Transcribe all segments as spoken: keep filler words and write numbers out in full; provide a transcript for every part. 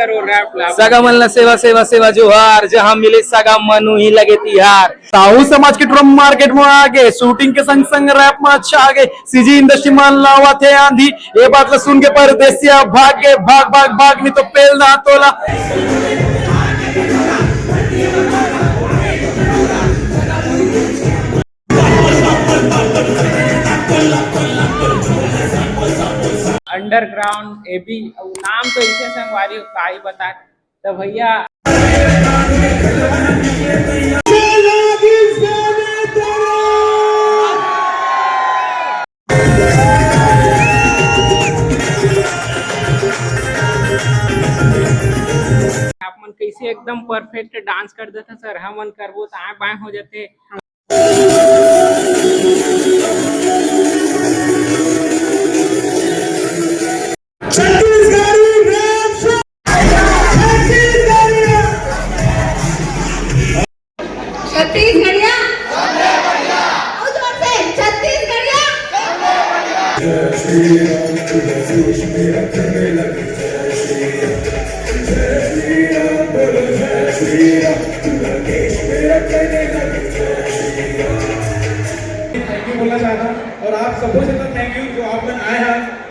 सगा मन ला सेवा, सेवा, सेवा जोहार, जहाँ मिले सगा मन उही लगे तिहार। साहू समाज के टुरा मार्केट में आगे, शूटिंग के संग संग रैप में अच्छा आगे। सीजी इंडस्ट्री मान लावत हे आंधी, ये बात ला सुन के परदेसिया भाग गे, भाग, भाग, भाग, नहीं तो पेल ना तोला। अंडरग्राउंड एबी, अउ नाम तो इसे संगवारी हो, का ही बता। तो भैया, आप मन कैसे एकदम परफेक्ट डांस कर देते सर, हमन करबो तो आए बाएं हो जाते। Chhattisgarhi rap show. Chhattisgarhi rap. Chhattisgarhiya. और जोर से, छत्तीसगढ़िया। जय श्री राम, तुझे जोश में रखने लगे। जय श्री राम, जय श्री राम, बोलो जय श्री राम, तुझे जोश में रखने लगे। जय श्री राम। थैंक यू बोलना चाहता हूँ और आप सबको से थैंक यू जो आप मन आए हैं।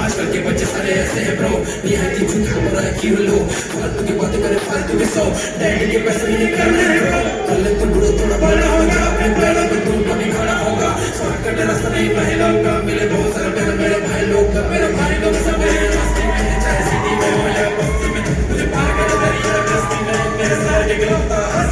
आजकल के बच्चे सारे ऐसे हैं ब्रो, ये है कि झूठ बोल रहा है कि लो, फालतू की बातें करे, फालतू के सौ, डैडी के पैसे भी नहीं करने हैं ब्रो। कल तू ब्रो थोड़ा बड़ा हो जा, अपने पैरों पे तू कभी खड़ा होगा। शॉर्टकट रास्ता नहीं भाई लोग का, मिले बहुत सारे प्यारे मेरे भाई लोग का, मेरे भाई लोग सब हैं रास्ते में, चाहे सिटी में हो या बस्ती में। मुझे पार कर दरिया रास्ते में, मेरे सारे के गिरफ्तार।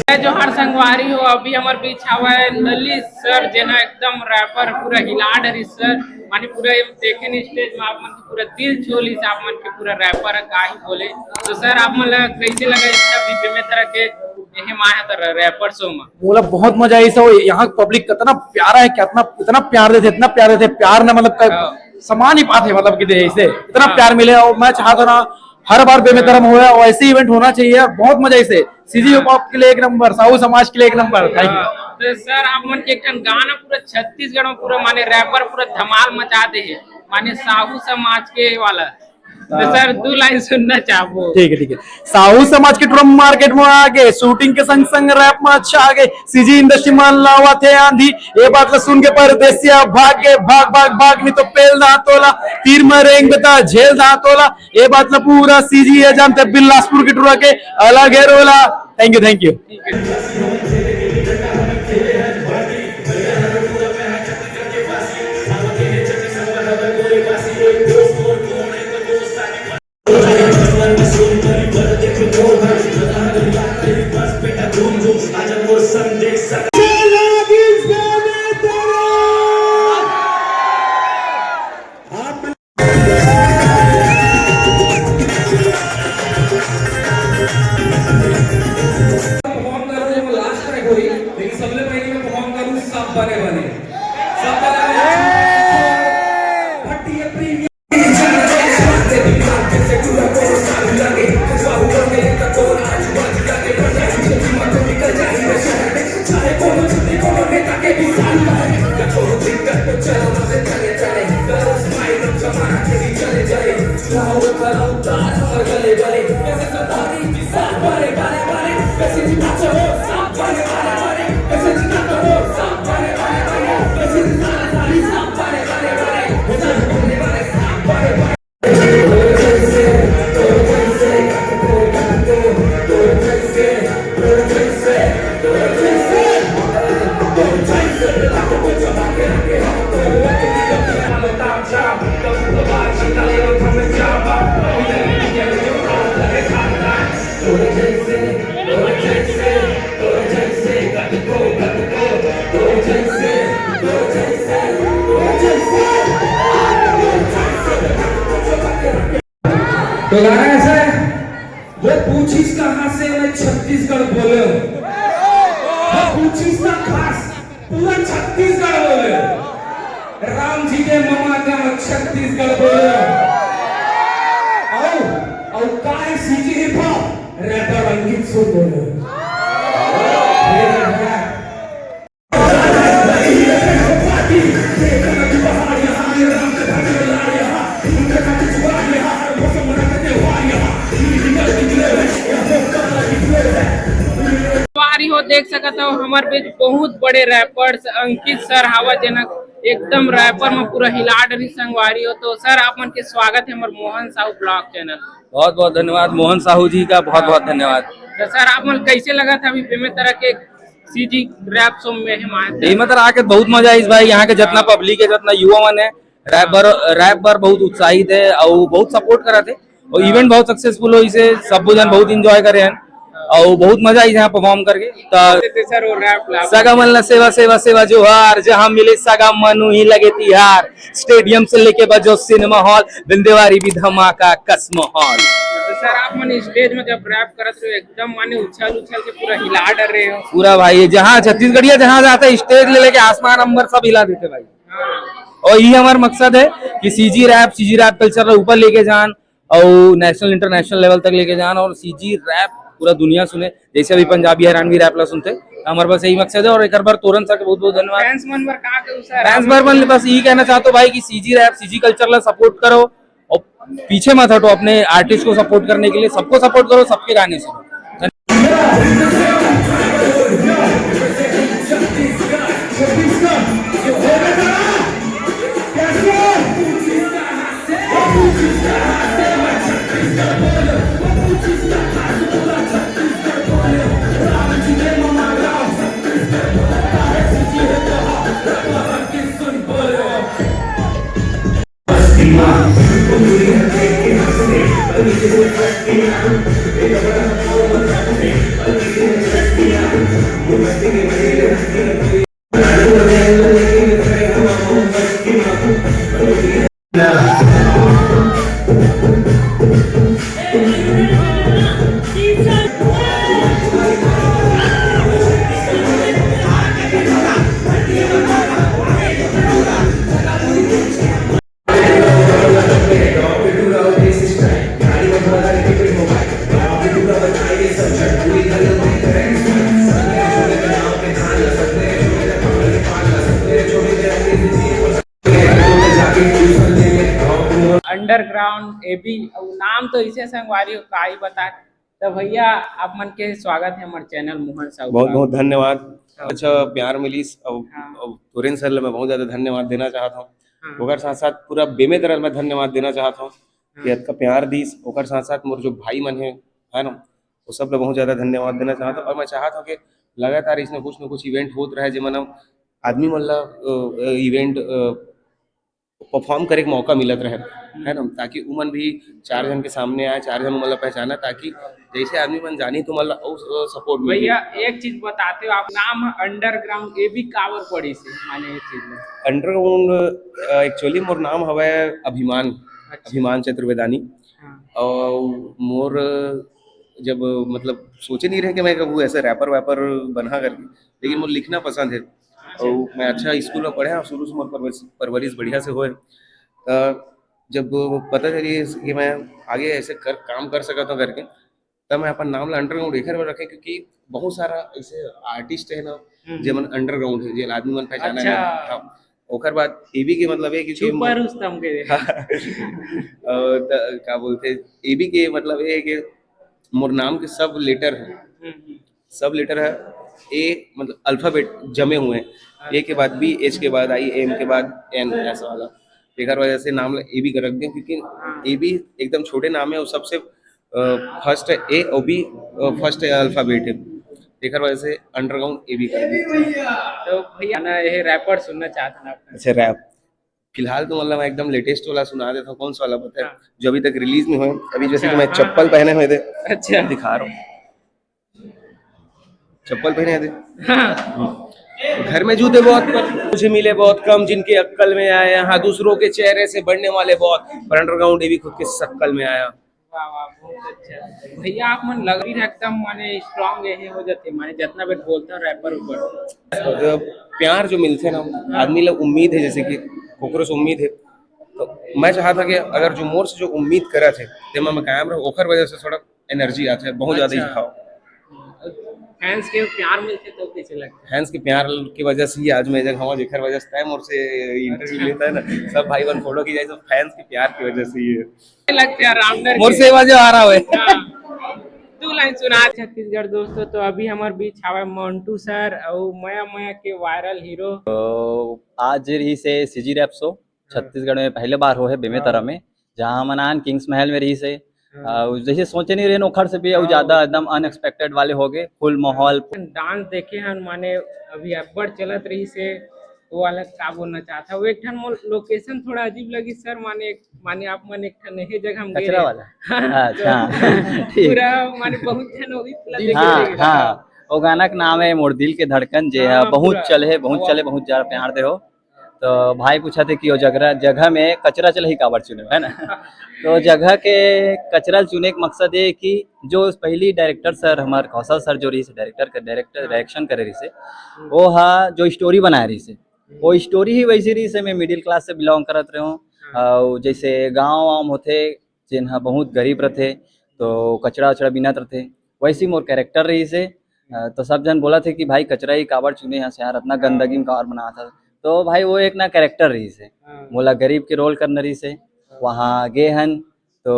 जय जोहार संगवारी हो, अभी हमर बीच हवय ललित सर, जेना एकदम रैपर पूरा हिला डरिस सर, माने पूरा ये देखे नहीं स्टेज में आप मन के पूरा दिल छू लिस, आप मन के पूरा रैपर का ही बोले। तो सर, आप मन ला कैसे लगा इतना भी बेमेतरा के एहे माया तर रैपर शो में? मोला बहुत मजा आइस हे। यहाँ पब्लिक कितना प्यारा है, कितना, इतना प्यार देथे, इतना प्यार देथे, प्यार ना मतलब क-, हाँ। समा नहीं पाथे, मतलब कि दे इसे इतना हाँ। प्यार मिले। और मैं चाहता ना हर बार बेमेतरा में होय और ऐसे इवेंट होना चाहिए। बहुत मजा आइस हे। सीजी हिप हॉप के लिए एक नंबर, साहू समाज के लिए एक नंबर। Thank you. हाँ, तो सर, आप मन के एक ठन गाना पूरा छत्तीसगढ़ में पूरा माने रैपर पूरा धमाल मचा दे हे, माने साहू समाज के वाला। तो सर, दू लाइन सुनना चाहबो। ठीक है, ठीक है। साहू समाज के टुरा मार्केट में आगे, शूटिंग के संग संग रैप में अच्छा आगे। सीजी इंडस्ट्री मान लावत हे आंधी, ये बात ला सुन के परदेसिया भाग गे, भाग, भाग, भाग, नहीं तो पेल ना तोला। तीर में रेंग बेटा झेल ना तोला। ये बात ला पूरा सीजी हे जानथे, बिलासपुर के टुरा के अलग हे रोला। Thank you, thank you. Perform करूँ, ये लास्ट ट्रैक होही, लेकिन सबले पहले मैं परफॉर्म करूँ सब बने बने, सब बने बने। भट्टी ये प्रीमियम। तो गाना ऐसा है, वो पूछिस कहाँ से मैं छत्तीसगढ़ बोले हूँ, वो पूछिस ना खास, पूरा छत्तीसगढ़ बोले हूँ। राम जी के ममा गाँव छत्तीसगढ़ बोले हूँ। और, और का है सीजी हिप हॉप, रैपर अंकित सुन बोले हूँ। ये है। संगवारी हो, देख सकत हो हमर बीच बहुत बड़े रैपर्स अंकित सर हावा, जेन एकदम रैपर में पूरा हिला डरी संगवारी हो। तो सर, आप मन के स्वागत है हमर मोहन साहू ब्लॉग चैनल। बहुत बहुत धन्यवाद मोहन साहू जी का, बहुत बहुत धन्यवाद। तो सर, आप मन कैसे लगत है अभी बेमेतरा के सीजी रैप शो में हम आए थे? ये मतलब आके बहुत मजा आइस भाई। यहाँ के जितना पब्लिक है, जितना युवा मन है, रैप बर रैप बर बहुत उत्साहित है और बहुत सपोर्ट करत है। और इवेंट बहुत सक्सेसफुल होइस हे, सब जन बहुत एंजॉय करे हैं और बहुत मजा आइस यहाँ परफॉर्म करके। तो तो सर, वो रैप ला सगा मन ला सेवा सेवा सेवा जोहार, जहाँ मिले सगा मन उही लगे तिहार। स्टेडियम से लेके बजो सिनेमा हॉल, बिंदेवारी भी धमाका कस माहौल। तो सर, आप मन स्टेज में जब रैप करत रहे, एकदम माने उछल उछल के पूरा हिला डर रहे हो। पूरा भाई, जहाँ छत्तीसगढ़िया जहाँ जाते हैं, स्टेज ले लेके आसमान अंबर सब हिला देते भाई। और ये हमारा मकसद है कि CG rap, CG rap culture ला ऊपर लेके जान और नेशनल इंटरनेशनल लेवल तक लेके जान और सीजी रैप पूरा दुनिया सुने, जैसे अभी पंजाबी हरियाणवी रैप ला सुनते। हमारे पास यही मकसद है और एक बार तोरन सर के बहुत बहुत धन्यवाद। फैंस मन बर का कहू सर? फैंस बर मन बस यही कहना चाहता हूँ भाई कि सीजी रैप, सीजी कल्चर ला सपोर्ट करो और पीछे मत हटो अपने आर्टिस्ट को सपोर्ट करने के लिए। सबको सपोर्ट करो, सबके गाने सुनो। अंडरग्राउंड एबी, अब नाम तो इसे संगवारी हो, का ही बता। तो भैया, आप मन के स्वागत है हमारे चैनल मोहन साहू बहुत का। बहुत धन्यवाद। अच्छा प्यार मिलिस। अब हाँ। अब तोरेन सर ला मैं बहुत ज्यादा धन्यवाद देना चाहत हूँ। हाँ। ओकर साथ साथ पूरा बेमेतरा ला मैं धन्यवाद देना चाहत हूँ कि हाँ। अतका प्यार दिस। ओकर साथ साथ मोर जो भाई मन है, है ना, वो सब ला बहुत ज्यादा धन्यवाद देना चाहत हूँ। और मैं चाहत हूँ कि लगातार इसमें कुछ न कुछ इवेंट होत रहे, जेमन हम आदमी मन ला इवेंट परफॉर्म करे के मौका मिलत रहे, है ना, ताकि उमन भी चार जन के सामने आए, चार जन उमन ला पहचाना, ताकि जैसे आदमी मन जानी तो उमन ला अउ सपोर्ट मिले। भैया, एक चीज बताते हो आप, नाम अंडरग्राउंड एबी काबर पड़ी से, माने ये चीज में? अंडरग्राउंड एक्चुअली मोर नाम हवय अभिमान, अच्छा। अभिमान चतुर्वेदानी। हाँ। और मोर जब मतलब सोचे नहीं रहे कि मैं कभी ऐसे रैपर वैपर बना करके, लेकिन मोर लिखना पसंद है। और मैं अच्छा स्कूल में पढ़े और शुरू से मोर परवरिश, परवरिश बढ़िया से होए। तो जब पता चली कि मैं आगे ऐसे कर काम कर सकता हूँ करके, तब मैं अपन नाम ला अंडरग्राउंड एकर बर रखे, क्योंकि बहुत सारा ऐसे आर्टिस्ट है ना, हम्म। जेमन अंडरग्राउंड है, जेन आदमी मन पहचाना अच्छा। नहीं। हाँ। ओकर बाद एबी के मतलब है कि छुपा रुस्तम के। और त- का बोलते, एबी के मतलब ये है कि मोर नाम के सब लेटर है, हम्म, हम्म। सब लेटर है, ए मतलब अल्फाबेट जमे हुए हैं। ए के बाद बी, एच के बाद आई, एम के बाद एन, ऐसा वाला। एकर वजह से नाम एबी कर रख दिया, क्योंकि एबी एकदम छोटे नाम है और सबसे फर्स्ट है ए और बी, फर्स्ट है अल्फाबेट है, एकर वजह से अंडरग्राउंड एबी कर दिया। तो भैया ना, ये रैपर सुनना चाहते हैं आप? अच्छा, रैप फिलहाल तो मतलब मैं एकदम लेटेस्ट वाला सुना देता हूँ। कौन सा वाला पता है? हाँ। जो अभी तक रिलीज नहीं हुआ है। अभी जैसे कि अच्छा, मैं हाँ, चप्पल हाँ। पहने हुए थे, अच्छा। दिखा रहा हूँ, चप्पल पहने थे। हाँ। घर में जूते बहुत, पर मुझे मिले बहुत कम, जिनके अक्कल में आए। यहाँ दूसरों के चेहरे से बढ़ने वाले बहुत, पर अंडरग्राउंड एबी खुद के शक्ल में आया। वाह, वाह, बहुत अच्छा। भैया, आप मन लग रही एकदम माने स्ट्रांग ये हो जाते, माने जितना बेर बोलता रैपर ऊपर। प्यार जो मिलथे ना, आदमी ला उम्मीद है, जैसे कि कोकरो से उम्मीद है, तो मैं चाहता कि अगर जो मोर से जो उम्मीद करा थे, तेमा मैं कायम रहूं, ओकर वजह से थोड़ा एनर्जी आथे, बहुत ज्यादा ही अच्छा। भाव। फैंस के प्यार मिलते तो कैसे लगता फैंस के प्यार की वजह से ही आज मैं जगह हूँ, जेकर वजह से तय मोर से इंटरव्यू लेता है ना, सब भाई बहन फॉलो की जाए, तो फैंस के प्यार की वजह से ही है। है? लगता है राउंडर मोर के। से वजह आ रहा है। हाँ। दो लाइन सुना छत्तीसगढ़ दोस्तों। तो अभी हमारे बीच हवा मोंटू सर और मया मया के वायरल हीरो। आज रही से सीजी रैप शो छत्तीसगढ़ में पहले बार हो है बेमेतरा में, जहाँ हमन आन किंग्स महल में रही से। अउ जैसे सोचे नहीं रहे ओखर से भी अउ ज्यादा एकदम अनएक्सपेक्टेड वाले हो गए, फुल माहौल। डांस देखे हन माने अभी अब्बड़ चलत रही से, वो वाला का बोलना चाहता वो एक ठन मोर लोकेशन थोड़ा अजीब लगी सर, माने माने आप मन एक ठन हे जगह हम गए कचरा रहे। वाला। अच्छा। ठीक। पूरा माने बहुत ठन होगी पूरा देखे हाँ रहे। हाँ, वो गाना के नाम है मोर दिल के धड़कन, जे हाँ, है बहुत पूरा। चले है, बहुत चले, बहुत ज्यादा प्यार दे हो। तो भाई पूछा थे कि वो जगह जगह में कचरा चले ही काबर चुने, है ना? तो जगह के कचरा चुने के मकसद ये कि जो पहली डायरेक्टर सर हमारे कौशल सर जो रही से डायरेक्टर के डायरेक्टर डायरेक्शन करे रही से, वो हा जो स्टोरी बनाए रही से, वो स्टोरी ही वैसी रही से। मैं मिडिल क्लास से बिलोंग करत रहे हूँ, और जैसे गाँव वाँव होते जेन ह बहुत गरीब रथे, तो कचरा वचरा बिनत रथे, वैसी मोर कैरेक्टर रही से। अ, तो सब जन बोला थे कि भाई कचरा ही काबर चुने हस यार, इतना गंदगी में काबर बनात हस। तो भाई वो एक ना कैरेक्टर रही से, हाँ। मोला गरीब के रोल करना रही से। वहाँ गे हन तो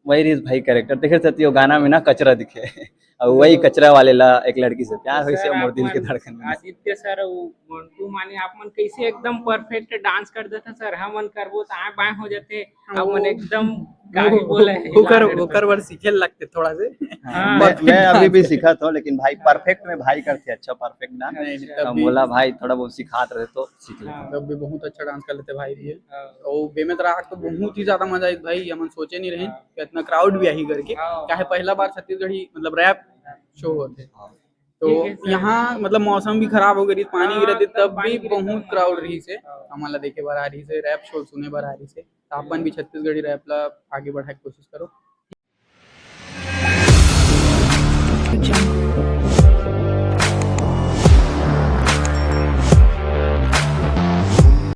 वही रही भाई कैरेक्टर देखे रहती वो गाना में ना कचरा दिखे। और वही कचरा वाले ला एक लड़की से प्यार हुई से सर, मोर आप दिल के मन धड़कन में। आदित्य सर, वो मोंटू माने आप मन कैसे एकदम परफेक्ट डांस कर देता सर, हम मन करबो तो आए बाएं हो जाते, आप मन वो- एकदम का भी बोले हैं, ओकर हिला देता। ओकर बर सीखे लगते थोड़ा से। हाँ। मैं मैं अभी भी सिखात हूँ, लेकिन भाई परफेक्ट में भाई करते अच्छा परफेक्ट डांस। नहीं, अच्छा। तब हम भी बोला भाई थोड़ा बहुत सिखात रहे तो सीख लेते। हाँ। तब भी बहुत अच्छा डांस कर लेते भाई भी। हाँ। और बेमेतरा आके तो बहुत ही ज्यादा मजा आई भाई, हमन सोचे नहीं रहे हाँ। कि इतना क्राउड भी आही करके। हाँ। काहे पहला बार छत्तीसगढ़ ही मतलब रैप शो होते। हाँ। तो ठीक है सर। यहाँ मतलब मौसम भी खराब हो गई, पानी हाँ, गिरत रही, तब तब पानी भी गिरत बहुत तब क्राउड मौसम रही से। हाँ। हमन ला देखे बर आ रही से, रैप शो सुने बर आ रही से। तो आप मन भी छत्तीसगढ़ी रैप ला आगे बढ़ाए के कोशिश करो।